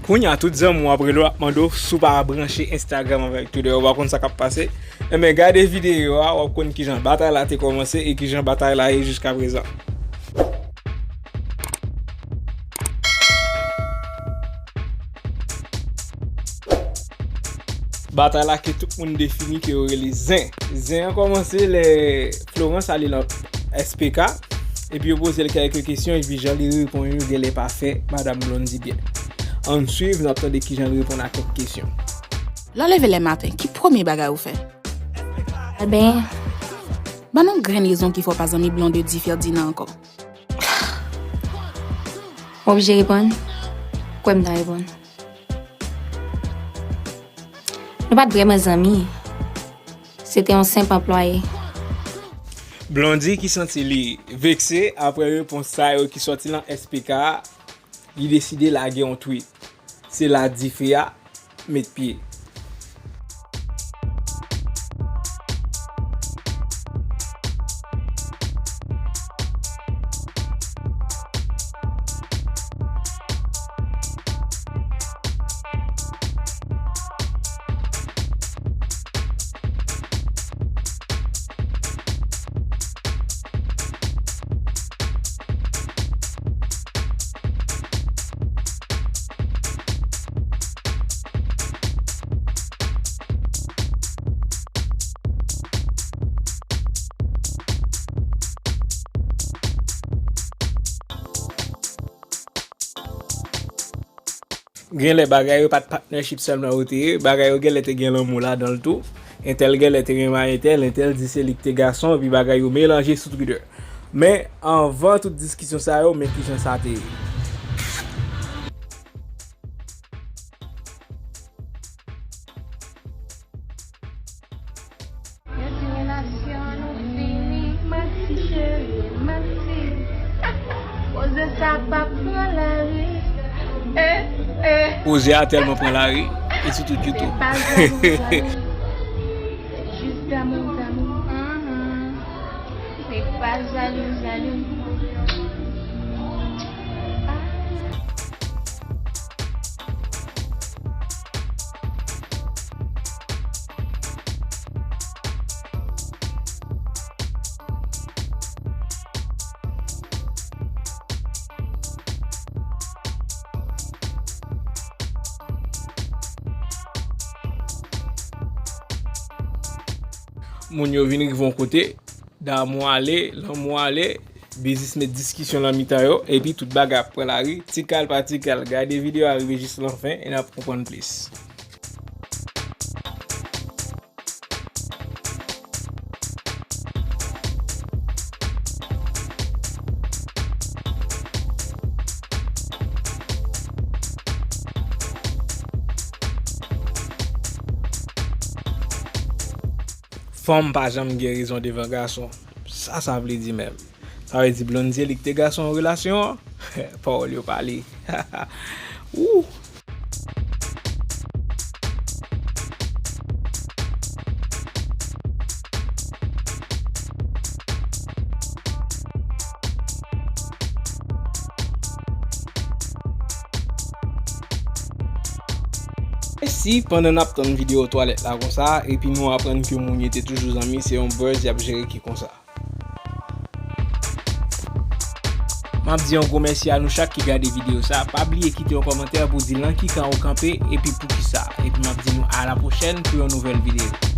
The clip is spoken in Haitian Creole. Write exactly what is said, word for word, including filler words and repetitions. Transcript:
Kounye a, tout zanmi w ap rele w, ap mande w si w pa branche Instagram avèk Twitter, w pa konn sa k ap pase. Enben, gade videyo a, w ap konn kijan batay la te kòmanse e kijan batay la ye jiska prezan. Batay la ke tout moun defini ke yo rele zen. Zen an kòmanse lè Florence ale nan S P K, epi yo poze l kèlke kesyon, epi jan li reponn yo genlè pa fè Madam Blondy byen. Ann swiv, n ap tande kijan l reponn a kèk kesyon. Lè w leve lè maten, ki premye bagay ou fè? Ebyen, ban nou grenn rezon ki fè w pa zanmi Blondy Ferdinand ankò. M oblije reponn? Kwè m ta reponn. Nou pa t vrèman zanmi. Se te yon senp anplwaye. Blondy ki santi li vekse apre repons sa yo ki sòti nan S P K a, li deside lage yon tweet. Se la dife a met pye. Genlè bagay yo pa t partnership sèlman yo te ye, bagay yo genlè te gen lanmou ladan l tou. Entèl genlè te renmen entèl, entèl di se li k te gason, epi bagay yo melanje sou Twitter. Men, anvan tout diskisyon sa yo, men kijan sa te ye. Yo di relasyon nou fini, manti cheri, manti. Koze sa pa pran lari. Eh, eh. Koze a tèlman pran lari, e sou tout YouTube. Se pa jalou, jalou. Se jis damou, damou. Mhm. Se pa jalou, jalou. Ah. Moun yo vin rive yon kote, damou ale, lanmou ale, biznis met diskisyon nan mitan yo, epi tout bagay ap pran lari, ti kal pa ti kal. Gade videyo a rive jis lan fen e n ap konprann plis. Fanm pa janm gen rezon devan gason. Sa sa vle di menm? Sa vle di Blondy se li ki te gason nan relasyon an? Pawòl yo pale. Wouh! E si pandan n ap tann videyo twalèt la konsa, epi nou aprann ke moun yo te toujou zanmi, se yon buzz y ap jere ki konsa? M ap di yon gwo mèsi a nou chak ki gade videyo sa. Pa bliye kite yon kòmantè pou di nan ki kan ou kanpe epi poukisa. Epi m ap di nou a la pwochèn pou yon nouvèl videyo.